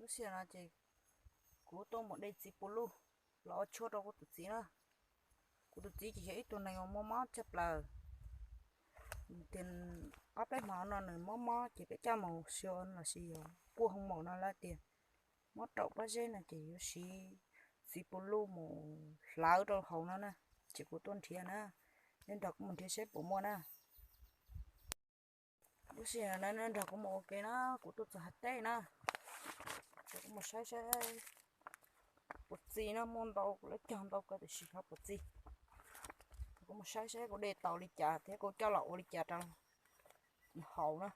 Lub sij hawm no ces kuv tuaj mus de txiv puv luj los ua tshuaj rau kuv tus txiv na. Kuv tus txiv ces yog ib tug neeg uas muaj mob tshaj plaws. Tias ob peb hmo no nws mob mob ces peb coj mus xyuas los sis yog kuaj hoo maum no lawm tias mob raum pob zeb no ces yuav siv txiv puv luj mus hlawv rau hauv no na. Ces kuv tuaj nrhiav na, nej nrog kuv mus nrhiav seb puas muaj na. Lub sij hawm no nej nrog kuv mus ua ke na, kuv tuaj txog hav teb na, kuv mus saib saib puas txi na, muaj ntau, kuv lawv cog ntau kawg tiam sis xyov puas txi. Kuv mus saib saib kuv de tau li cas thiab kuv coj los ua li cas rau haus na,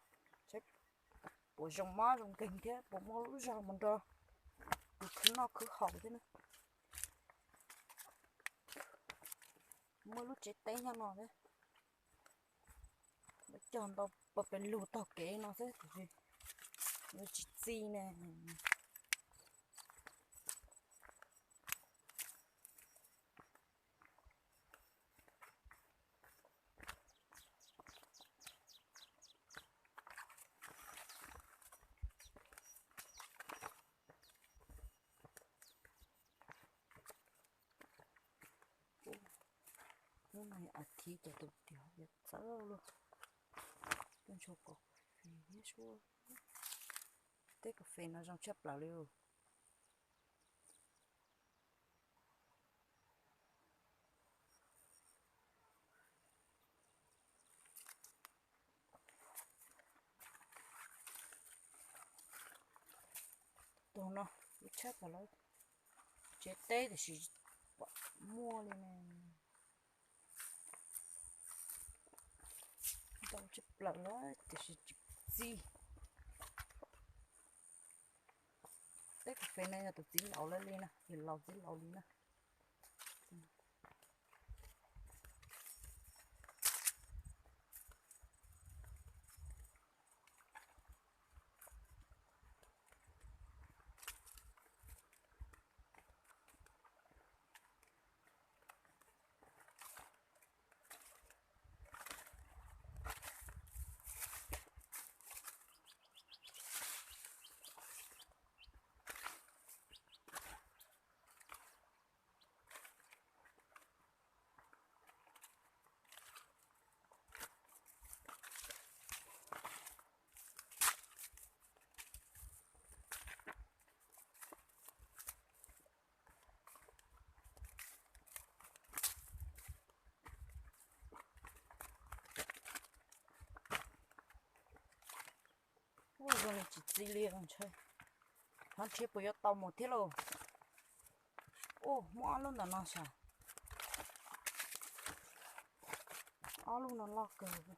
saib puas zoo mob zoo nkeeg thiab puas muaj lub zog mus nrog kuv khwv noj khwv haus thiab na. Muaj lub tsev teb nyob no thiab, lawv cog ntau pes lug taug kev no xwb tiam sis tsis txi ne. Hnub no yog as thiv ces tus tiag yog txawv luaj. Tuaj ntshua kaus fes thiab suab. Teb kaus fes no zoo tshaj plaws li. Tus no kuv tshab tau lawv tsev teb tiam sis pom muaj li ne. Ntau tshaj plaws lawm tiam sis tsis txi. Teb kaus fes no yog tus txiv laus lawv li na, yog laus txiv laus li na. Ua zoo li tsis txi li os ntshe. Thov nrhiav puas yuav tau mus thiab lauj. Ua muaj ob lub ntawm no sav. Ob lub no loj kawg.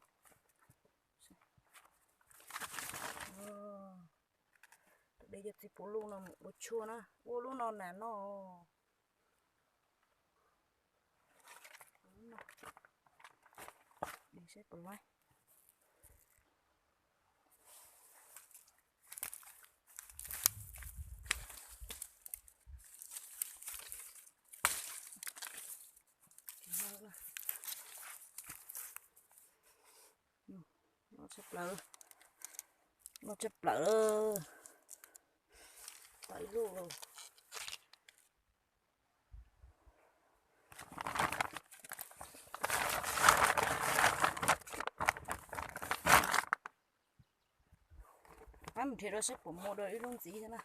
Tus de cov txiv puv luj no mus ua tshuaj na, ua lub no nas no. De saib puas laib. Loj tshaj plaws, loj tshaj plaws. Tau ib lub. Pab mus nrhiav dua saib puas muaj dua ib lub ntxiv thiab na.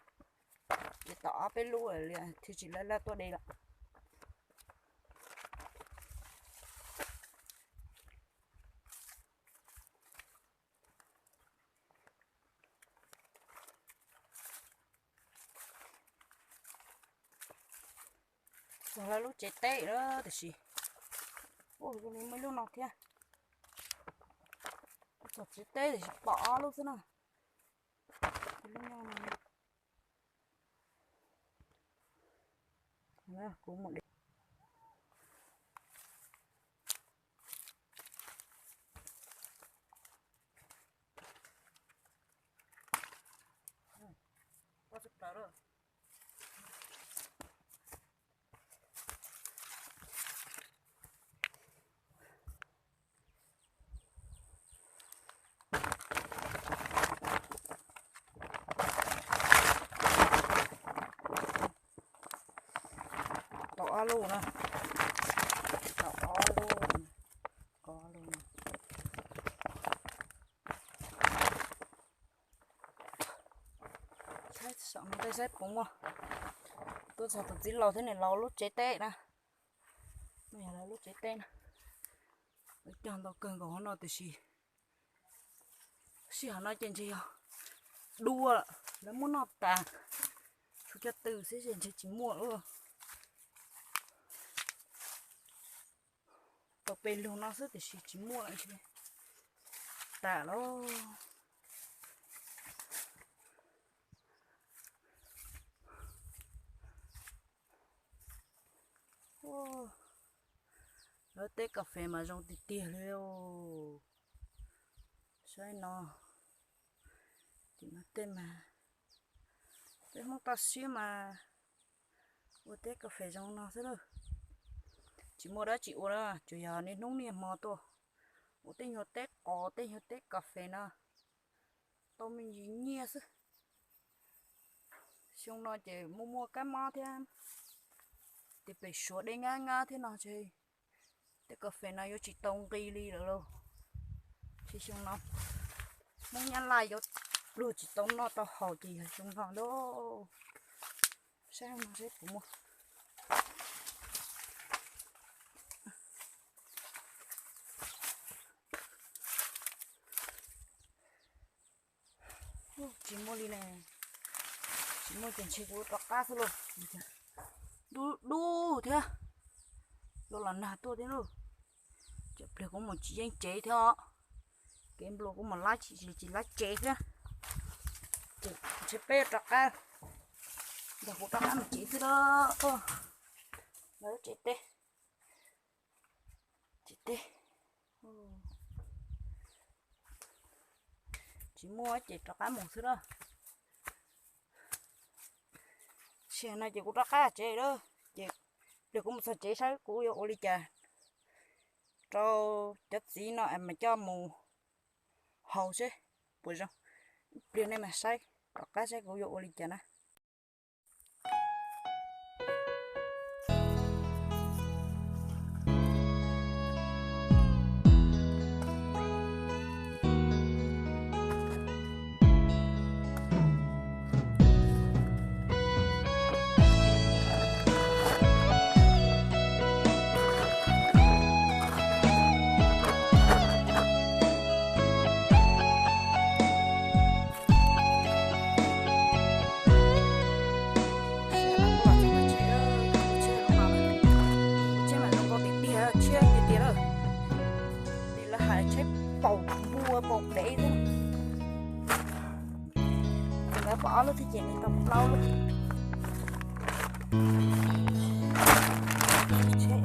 Ces tau ob peb lub li thiaj tsis laj laj tuaj de lawm. Txog lawv lub tsev teb lawm tiam sis, ua zoo li muaj ib lub no thiab. Txog tsev teb tiam sis pom ob lub xwb na. Kuv mus de. Ob lub na, ob lub, ob lub. Saib saum no saib puas muaj. Tuaj txog tus txiv laus thiab niam laus lub tsev teb na. No yog lawv lub tsev teb na. Lawv cog ntau kawg nkaus hauv no tiam sis sij hawm no ces ntshe yog dua lawv muab noj tas, tshuav cov tw xwb ces ntshe tsis muaj lawm. Tau peb lub no xwb tiam sis tsis muaj lawm ntshe tas lawm. Lawv teb kas fes mas zoo tiag tiag li. Saib no, tim no tej mas peb Hmoob toj siab mas ua teb kas fes zoo no xwb lawm. Tsis muaj dab tsi ua na, tsuas yog niaj hnub niaj hmo tuaj ua tej nyuag teb qos tej nyuag teb kas fes no tau me ntsis nyiaj xwb. Xyoo no ces muaj muaj kab mob thiab, ces pem Suav dej nyab nyab thiab no ces tej kas fes no yuav tsis tau nqi li lawm lauj. Ces xyoo no Hmoob Nyab Laj yuav luag tsis tau noj tau haus ces yog xyoo no lauj. Saib no saib puas muaj. Tsis muaj li ne. Tsis muaj ces ntshe kuv rov qab xwb lauj. Dub dub thiab, los los nag tuaj thiab lauj. Cov pliag kuv mus tsis yeej tsev thiab, kev nplua kuv mus lab tsis tsis lab tsev thiab. Ces ntshe peb rov qab, ntag kuv rov qab mus tsev xwb lauj. Lawv tsev teb, tsev teb tsis muaj ces rov qab mus xwb lauj. Sim no ces kuv rov qab tsev lawm ces pliag kuv mus txog tsev saib kuv yuav ua li cas rau cov txiv no es mas coj mus haus seb puas zoo. Ib pliag nej mam saib rov qab saib kuv yuav ua li cas na. Tsheb paus npua paus pem xwb. Ces lawv pom ob lub thiab ces nws tau plaub lub. Tsheb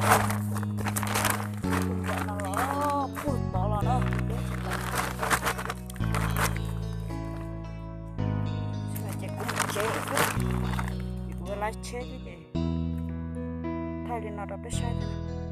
no los puag tod los no. Ces kuv mus tsev xwb, ces kuv laiv tsheb xwb ces thaij li no rau peb saib thiab.